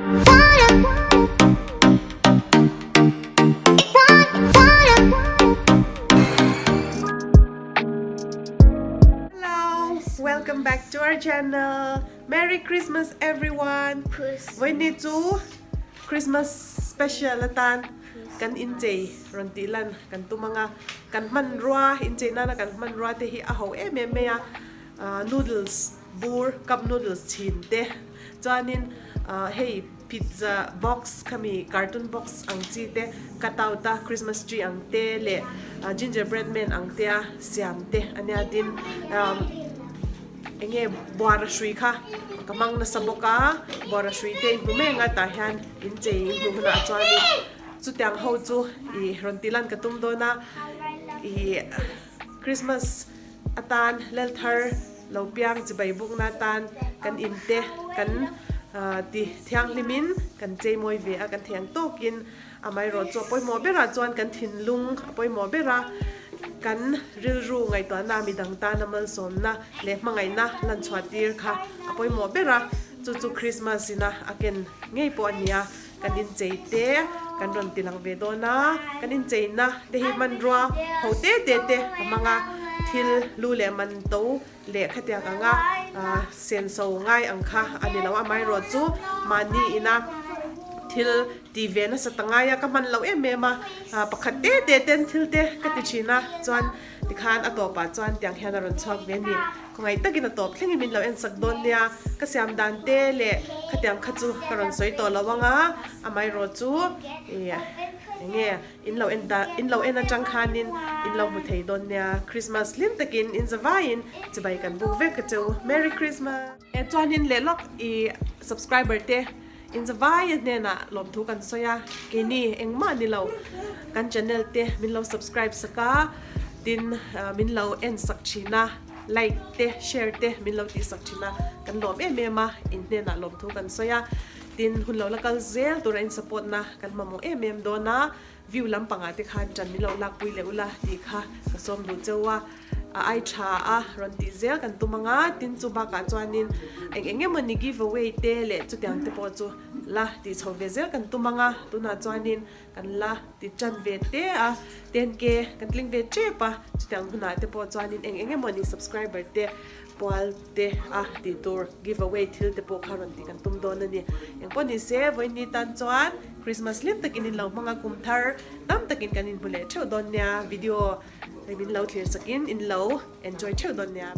Hello, welcome back to our channel. Merry Christmas everyone. Voini chu Christmas special atan kan inchei rawn tih lan kan tum anga kan hmanrua inchei nana kan hmanrua te hi a ho em em mai a noodles bur cup noodles chhin te chuanin hei pizza box khami cartoon box ang chi te cut out a Christmas tree ang te leh gingerbread man ang te a siam te ania tin Enge buara hrui kha ka hmang nasa bawk a, buara hrui te in hmu mek a tah hian in chei in hmuh hunah chuanin chutiang ho chu ih rawn tih lan ka tum dawn a, ih Christmas atan lel thar lo piang chibai bukna atan kan in te kan ti thianghlimin kan chei mawi ve a kan thiang tawkin Amaherawh chu a pawimawh berah chuan kan thinlung a pawimawh ber a, kan rilru ngaihtuahna midang tana malsawmna leh hmangaihna lan chhuah tir kha a pawimawh ber a, chu chu Christmas ina a ken ngei pawh a ni a, kan inchei te kan rawn ti lang ve dawn a, kan incheina te hi hmanrua ho te te te a hmang a, thil lu leh man to leh khatiang anga senso ngai ang kha a ni lo a, amaherawh chu mahni ina thil ti ve nasa ta ngai a, ka hman loh em em a, pakhat te te ten thil te ka ti thin a, chuan tikhan a tawpah chuan tiang hian a rawn chhuak ve a ni, khawngaih takin a tawp thlengin min lo en sak dawn nia, ka siam dan te leh khatiang kha chu ka rawn sawi tawh lo ang a, amaherawh chu ih eng nge. In lo en ta, in lo en atang khanin in lo hmu thei dawn nia. Christmas hlim takin in zavaiin chibai kan buk vek a cheu. Merry Christmas! E chuanin leh lawk i subscriber te in zavai a hnenah lawmthu kan sawi a, keini engmah ni lo kan channel te min lo subscribe sak a, tin min lo en sak thin a, like te share te min lo tih sak thin a, kan lawm em em a, in hnenah lawmthu kan sawi a. Tin, hun lo la kal zel tura in support na kan mamawh em em dawn a, view lampangah te khan ṭan min lo lakpui leh ula tih kha ka sawm duh cheu a, a ai ṭha a rawn tih zel kan tum ang a, tin chu bakah chuanin eng eng emawni give away te leh chutiang te pawh chu la tih chho ve zel kan tum ang a, tunah chuanin kan la ti ṭan ve te a, 10K kan tling ve ṭep a, chutiang hunah te pawh chuanin eng eng emawni subscriber te Pual te a tih tur give away thil te pawh kha rawn tih kan tum dawn a ni. Eng pawh ni se, vawiin tan chuan Christmas hlim takin in lo hmang a, kum thar tam takin kan inhmu leh theuh dawn nia. Video min lo thlir sakin in lo enjoy theuh dawn nia.